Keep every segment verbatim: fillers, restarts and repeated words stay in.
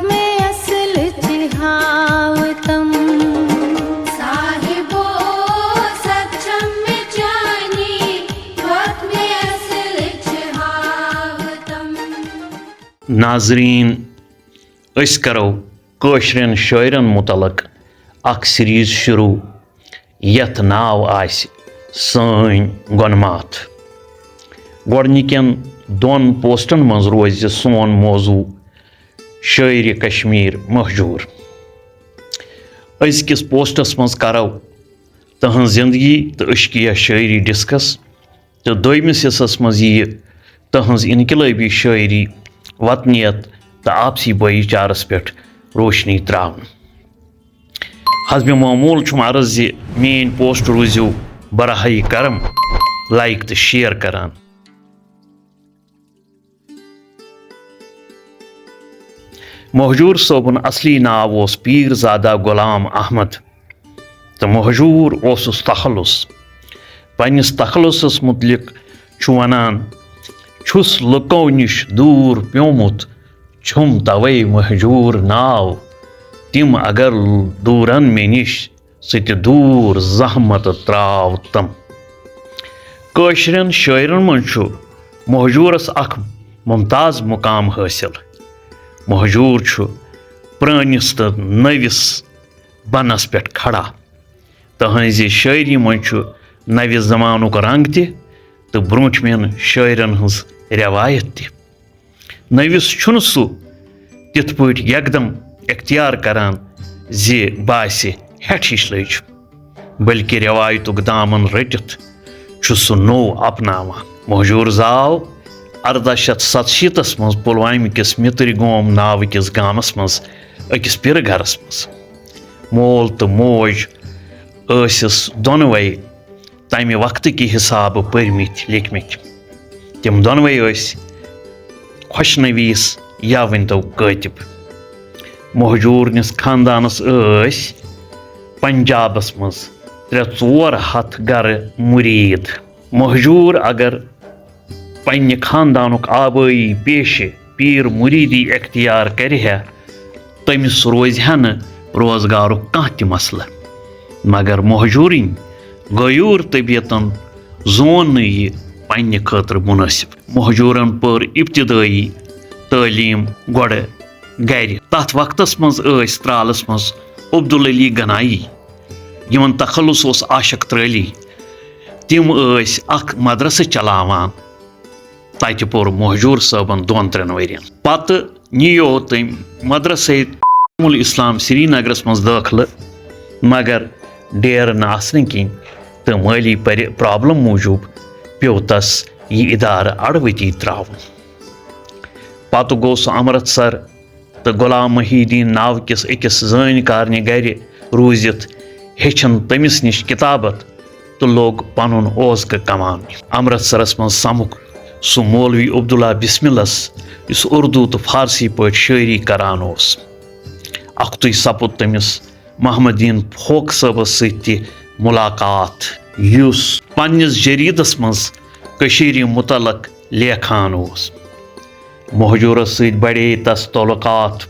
میں اصل چہاوتم۔ صاحبو، ستچھم میں جانی، وقت میں اصل چہاوتم۔ ناظرین، أسۍ کرو کٲشرٮ۪ن شٲعرن متعلق اکھ سیریز شروع، یتھ ناو آسہِ سٲنۍ گۄنماتھ۔ گۄڈنِکٮ۪ن دۄن پوسٹن منٛز روزِ سون موضوع شٲعرِ کشمیر مہجور۔ أزکِس پوسٹس منٛز کرو تہنٛز زندگی تہٕ عشقیہ شٲعری ڈسکس، تہٕ دوٚیمِس حصس منٛز یِیہِ تہنٛز انقلٲبی شٲعری، وطنیت تہٕ آپسی بٲیی چارس پٮ۪ٹھ روشنی تراونہٕ۔ حسب معمول چھُم عرض زِ میٲنۍ پوسٹ روٗزِو براہ کرم لائک تہٕ شیئر کران۔ مہجور صٲبُن اصلی ناو اوس پیٖر زادہ غلام احمد تہٕ مہجور اوسُس تخلص۔ پننِس تخلصس متعلق چھُ ونان، چھُس لُکو نِش دوٗر پیومُت، چھُم توے مہجور ناو۔ تِم اگر دوٗرن مےٚ نِش، سُہ تہِ دوٗر زحمت تراو تم۔ کٲشرٮ۪ن شٲعرن منٛز چھُ مہجورس اکھ ممتاز مقام حٲصِل۔ مہجور چھُ پرٲنِس تہٕ نٔوِس بنس پٮ۪ٹھ کھڑا۔ تہنٛزِ شٲعری منٛز چھُ نوِ زمانُک رنگ تہِ تہٕ برونٛٹھمٮ۪ن شٲعرن ہٕنٛز رٮ۪وایت تہِ۔ نٔوِس چھُنہٕ سُہ تِتھ پٲٹھۍ یکدم اختیار کران زِ باسہِ ہٮ۪ٹھ ہِش لٔج، بلکہِ رٮ۪وایتُک دامن رٔٹِتھ چھُ سُہ نوٚو اپناوان۔ مہجور زاو ارداہ شیٚتھ ستشیٖتس منٛز پلوامہِ کِس مِتٕرۍ گوم ناوٕ کِس گامس منٛز أکِس پِرٕ گرس منٛز۔ مول تہٕ موج ٲسِس دۄنوَے تَمہِ وقتٕکہِ حسابہٕ پٔرۍمٕتۍ لیکھمٕتۍ۔ تِم دۄنوَے ٲسۍ خۄشنویٖس یا ؤنۍتو کٲتِب۔ مہجوٗرنِس خاندانس ٲسۍ پنجابس منٛز ترٛےٚ ژور ہتھ گرٕ مُریٖد۔ مہجوٗر اگر پننہِ خاندانُک آبٲیی پیشہٕ پیٖر مُریٖدی اختیار کرِ ہے، تٔمِس روزِ ہے نہٕ روزگارُک کانٛہہ تہِ مسلہٕ۔ مگر مہجوٗرٕنۍ غیوٗر طبیعتن زون نہٕ یہِ پننہِ خٲطرٕ مُنٲسِب۔ مہجوٗرن پٔر ابتدٲیی تعلیٖم گۄڈٕ گرِ۔ تتھ وقتس منٛز ٲسۍ ترالس منٛز عبدالعلی گنایی، یِمن تخلص اوس عاشق ترٲلی۔ تِم ٲسۍ اکھ مدرسہٕ چلاوان۔ تتہِ پوٚر مہجوٗر صٲبن دۄن ترٛٮ۪ن ؤرین۔ پتہٕ نِیو تٔمۍ مدرسے تعلیٖم الاسلام سرینگرس منٛز دٲخلہٕ، مگر ڈیرٕ نہٕ آسنہٕ کِنۍ تہٕ مٲلی پرِ-، پرابلم موٗجوٗب پیوٚو تس یہِ ادارٕ اڑوٕتی ترٛاوُن۔ پتہٕ گوٚو سُہ امرتسر تہٕ غلام محی الدین ناو کِس أکِس زٲنۍ کارنہِ گرِ روٗزِتھ ہیٚچھن تٔمِس نِش کِتابت تہٕ لوٚگ پنُن اوزکہٕ کماونہِ۔ امرتسرس منٛز سمکھ سُہ مولوی عبداللہ بسملس، یُس اردو تہٕ فارسی پٲٹھۍ شٲعری کران اوس۔ اکھتُے سپُد تٔمِس محمد الدین فوق صٲبس سۭتۍ تہِ مُلاقات، یُس پننِس جریدس منٛز کٔشیٖرِ مُتعلق لیکھان اوس۔ مہجوٗرس سۭتۍ بڑے تس تعلقات۔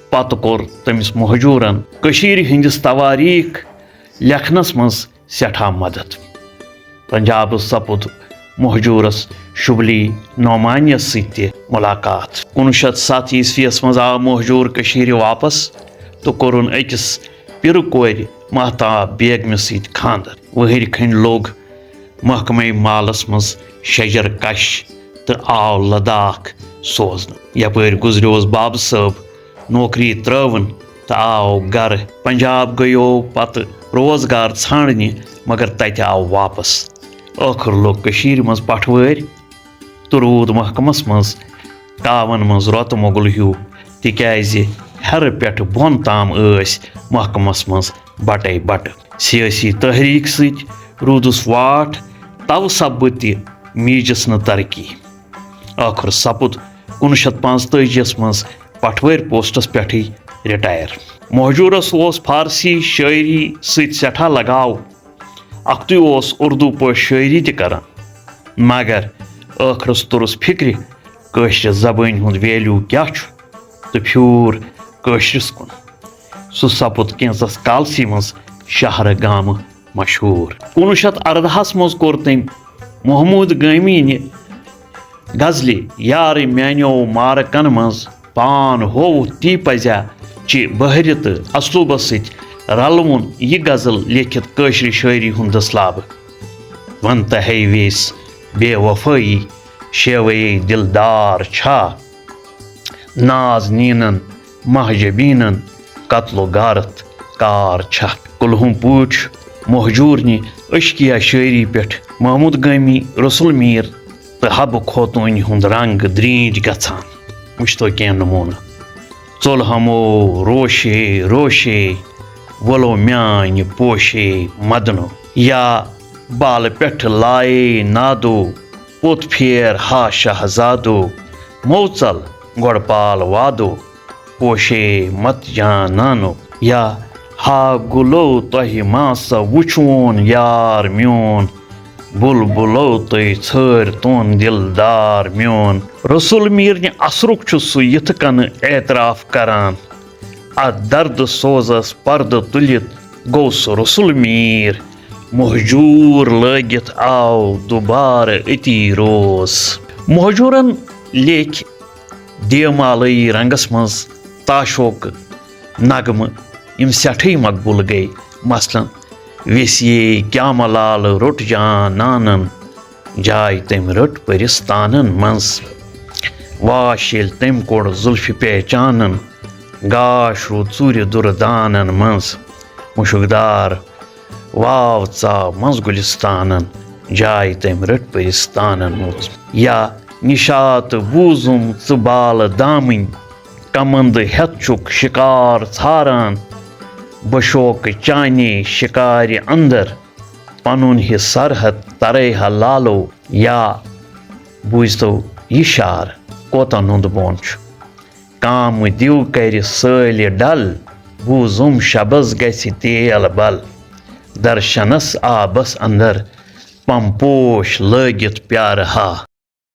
پتہٕ کوٚر تٔمِس مہجوٗرن کٔشیٖرِ ہٕنٛدِس تواریٖخ لیکھنس منٛز سٮ۪ٹھاہ مدد۔ پنجابس سپُد مہجوٗرس شبلی نعمانیس سۭتۍ تہِ مُلاقات۔ کُنوُہ شیٚتھ ستھ عیسویس منٛز آو مہجوٗر کٔشیٖرِ واپس تہٕ کوٚرُن أکِس پِرٕ کورِ مہتاب بیگمہِ سۭتۍ خانٛدر۔ ؤہٕرۍ کھنٛڈۍ لوٚگ محکمہٕ مالس منٛز شجر کش تہٕ آو لداخ سوزنہٕ۔ یپٲرۍ گُزریوس بابہٕ صٲب نوکری ترٲوٕن تہٕ آو گرٕ۔ پنجاب گٔیو پتہٕ روزگار ژھانڈنہِ، مگر تتہِ آو واپس۔ ٲخٕر لوٚگ کٔشیٖرِ منٛز پٹھوٲرۍ تہٕ روٗد محکمس منٛز کاون منٛز رۄتہٕ مۄگُل ہیوٗ، تِکیازِ ہیرٕ پٮ۪ٹھٕ بۄن تام ٲسۍ محکمس منٛز بٹے بٹہٕ۔ سیٲسی تحریٖک سۭتۍ روٗدُس واٹھ، توٕ سببہٕ تہِ میٖجِس نہٕ ترقی۔ ٲخٕر سپُد کُنوُہ شیٚتھ پانٛژتٲجی یس منٛز پٹھوٲرۍ پوسٹس پٮ۪ٹھٕے رِٹایر۔ مہجوٗرس اوس فارسی شٲعری سۭتۍ سٮ۪ٹھاہ لگاو۔ اکھتُے اوس اردو پٲٹھۍ شٲعری تہِ کران، مگر ٲخرس توٚرُس فِکرِ، کٲشرِ زبٲنۍ ہُنٛد ویلیو کیٛاہ چھُ؟ تہٕ پھیوٗر کٲشرِس کُن۔ سُہ سپُد کینٛژس کالسٕے منٛز شہرٕ گامہٕ مشہوٗر۔ کُنوُہ شیٚتھ اَردَہَس منٛز کوٚر تٔمۍ محموٗد گٲمی نہِ غزلہِ یارٕ میانیو مارکن منٛز پان ہووُتھ تی پزیا چہِ بحرِ تہٕ اسلوٗبس سۭتۍ رلوُن یہِ غزل لیکھِتھ کٲشرِ شٲعری ہُنٛد دٔسلابہٕ۔ ون تہٕ ہے ویس بے وفٲیی شیوے دلدار چھا، ناز نیٖنن مہجبیٖنن قتل و غارت کار چھا۔ کُلہُم پوٗٹۍ چھُ مہجوٗرنہِ عشقیہ شٲعری پٮ۪ٹھ محمود گٲمی، رسول میٖر تہٕ حبہٕ خوتوٗنہِ ہُنٛد رنٛگ درینج گژھان۔ وٕچھتو کینٛہہ نموٗنہٕ۔ ژوٚل ہمو روشے روشے، وولو میانہِ پوشے مدنو۔ یا بالہٕ پٮ۪ٹھٕ لایے نادو، پوٚت پھیر ہا شہزادو، موژل گۄڈٕ پال وادو، پوشے مت جانانو۔ یا ہا گُلو تۄہہِ ما سا وُچھوُن یار میون، بُلبُلو تُہۍ ژھٲرۍ تون دِلدار میون۔ رسول میٖرنہِ اثرُک چھُ سُہ یِتھٕ کٔنۍ اعتراف کران۔ اتھ دردٕ سوزس پردٕ تُلِتھ گوٚو سُہ رسول میٖر۔ مہجوٗر لٲگِتھ آو دُبارٕ أتی روز۔ مہجوٗرن لیکھۍ دیومالٲیی رنگس منٛز تاشوکہٕ نغمہٕ، یِم سٮ۪ٹھٕے مقبوٗل گٔے۔ مثلاً، ویسیے کیٛاہ ملالہٕ روٚٹ جان نانن، جاے تٔمۍ رٔٹ پٔرِستانن منٛز۔ واش ییٚلہِ تٔمۍ کوٚڑ زُلفہِ پہچانن، گاش روٗد ژوٗرِ دُردانن منٛز۔ مُشُک دار واو ژاو منٛز گُلِستانن، جاے تٔمۍ رٔٹ پٔرِستانن منٛز۔ یا نِشاط بوٗزُم ژٕ بالہٕ دامٕنۍ، کمندٕ ہٮ۪تھ چھُکھ شِکار ژھاران۔ بہٕ شوقہٕ چانے شِکارِ اندر، پنُن ہِہ سرحد ترے ہا لالو۔ یا بوٗزتو یہِ شعر کوتاہ نُنٛد بون چھُ۔ کامہٕ دیو کرِ سٲلہِ ڈل، بوٗزُم شبس گژھِ تیل بل۔ درشنس آبس اندر پمپوش لٲگِتھ پیارٕ ہا،